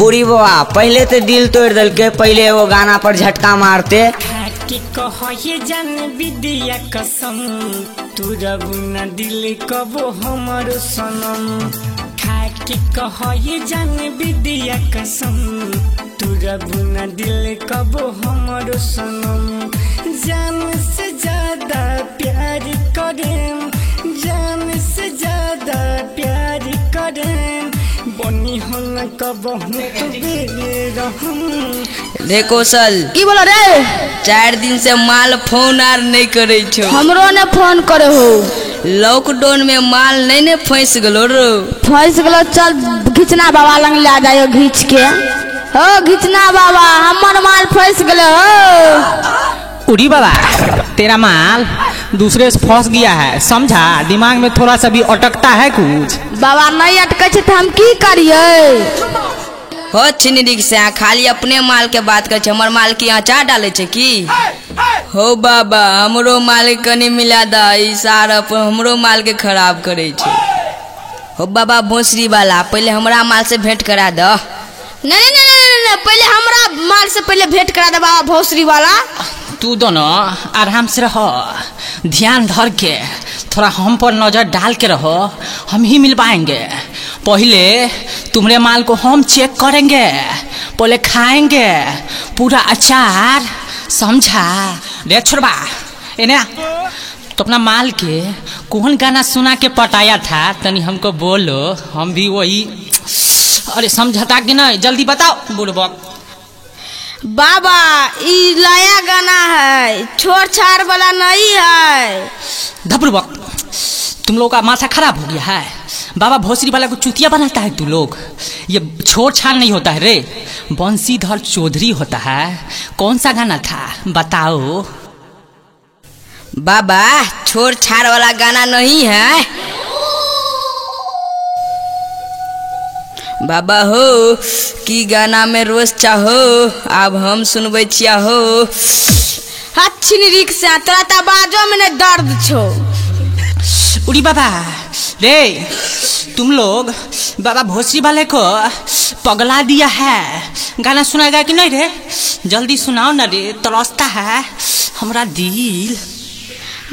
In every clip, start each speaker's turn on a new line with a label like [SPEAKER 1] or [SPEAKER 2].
[SPEAKER 1] पूरी बाबा पहले तो दिल तोड़ दलके, पहले वो गाना पर झटका मारते।
[SPEAKER 2] के कहे जान विद्या कसम तू रबु न दिल कबो हमरो सनम। के कहे जान विद्या कसम तू रबु न दिल कबो हमरो सनम। जान से ज्यादा प्यार करेम, जान से ज्यादा प्यार करेम, बनी हो न कबो तू बेरहम।
[SPEAKER 3] रे कौशल
[SPEAKER 4] की बोलो रे,
[SPEAKER 3] 4 दिन से माल फोन आर नहीं करे छो।
[SPEAKER 4] हमरो ने फोन करे हो।
[SPEAKER 3] लॉकडाउन में माल नहीं ने फंस गलो रो।
[SPEAKER 4] फंस गलो, चल घिचना बाबा लंग ले जायो घींच के। हो घिचना बाबा हमर माल फंस गलो हो।
[SPEAKER 5] उड़ी बाबा तेरा माल दूसरे से फंस गया है, समझा? दिमाग में थोड़ा सा भी अटकता है कुछ।
[SPEAKER 4] बाबा नहीं अटके छे तो हम की करिए?
[SPEAKER 3] हो छिनी से खाली अपने माल के बात कर, हमर माल की अचार डाले छे की? हो बाबा हमरो माल के कनी मिला दा, ई सार हमरो माल के खराब करे छे। हो बाबा भोसड़ी वाला पहले हमरा माल से भेंट करा द।
[SPEAKER 4] नहीं नहीं नहीं नहीं, पहले हमरा माल से पहले भेंट करा दे बाबा भोसड़ी वाला।
[SPEAKER 5] तू दोनों आराम से रहो, ध्यान धर के थोड़ा हम पर नजर डाल के रहो, हम ही मिल पाएंगे। पहले तुम्हारे माल को हम चेक करेंगे, पहले खाएंगे पूरा अचार, समझा? रे छोड़बा एने तो अपना माल के कौन गाना सुना के पटाया था तनी हमको बोलो, हम भी वही। अरे समझता कि नहीं, जल्दी बताओ बुड़बक।
[SPEAKER 4] बाबा ई नया गाना है, छोड़ छाड़ वाला नहीं है।
[SPEAKER 5] धबरुबक तुम लोग का माथा खराब हो गया है। बाबा भोसड़ी वाला को चुतिया बनाता है तू लोग। ये छोड़ छाड़ नहीं होता है रे, बंसीधर चौधरी होता है। कौन सा गाना था बताओ?
[SPEAKER 3] बाबा छोड़ छाड़ वाला गाना नहीं है बाबा। हो की गाना में रोज चाहो अब हम सुनबै छिया हो।
[SPEAKER 4] अच्छी रिक्शा तोरा त बाजो में नहीं दर्द छो।
[SPEAKER 5] उड़ी बाबा रे तुम लोग बाबा भोसड़ी वाले को पगला दिया है। गाना सुनाएगा कि नहीं रे? जल्दी सुनाओ ना रे, तरसता है हमरा दिल।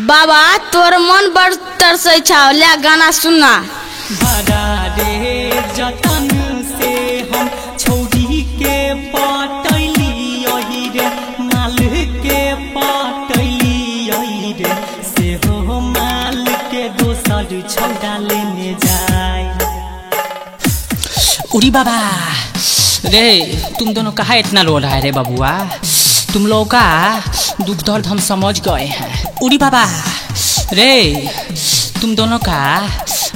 [SPEAKER 4] बाबा तोर मन बड़ तरसै छौ, ले गाना सुना।
[SPEAKER 2] बड़ा रे जतन से हम छौड़ी के पटैली ओही रे, माल के पटैली ओही रे, से हो माल के दोसर छौड़ा लेने जाए।
[SPEAKER 5] उड़ी बाबा रे तुम दोनों कहाँ इतना रो रहा है रे बबुआ? तुम लोगों का दुख दर्द हम समझ गए हैं। उड़ी बाबा रे तुम दोनों का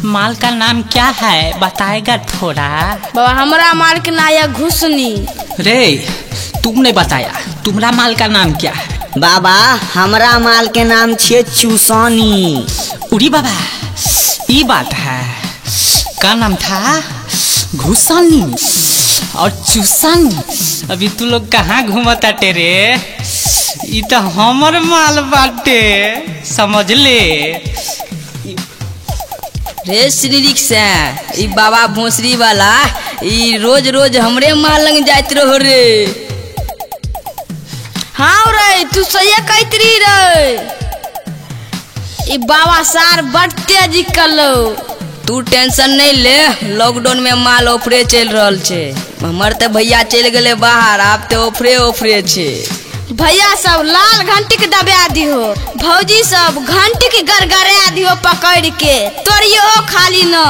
[SPEAKER 5] माल का नाम क्या है बताएगा थोड़ा?
[SPEAKER 4] बाबा हमरा माल के नाम है घुसनी।
[SPEAKER 5] रे तुमने बताया, तुम्हारा माल का नाम क्या है?
[SPEAKER 1] बाबा हमरा माल के नाम छे चूसानी।
[SPEAKER 5] उड़ी बाबा ये बात है, का नाम था? घुसानी और चूसानी। अभी तू लोग कहाँ घूमता रे? ई तो हमर माल बाटे, समझ ले।
[SPEAKER 3] रे श्री से ई बाबा भोसड़ी वाला ई रोज रोज हमरे माल लंग जाइत रहो रे।
[SPEAKER 4] हाँ रे तू सही कहत रही रे, ई बाबा सार बड़ तेजी कलो।
[SPEAKER 3] तू टेंशन नहीं ले, लॉकडाउन में माल ऑफरे चल रहल छे। हमर ते भैया चल गए बाहर, आप ते ऑफरे ऑफरे छे।
[SPEAKER 4] भैया सब लाल घंटी के दबा दिहो, भौजी सब घंटी के गड़गड़ा दिहो पकड़ के, तोरियो खाली न।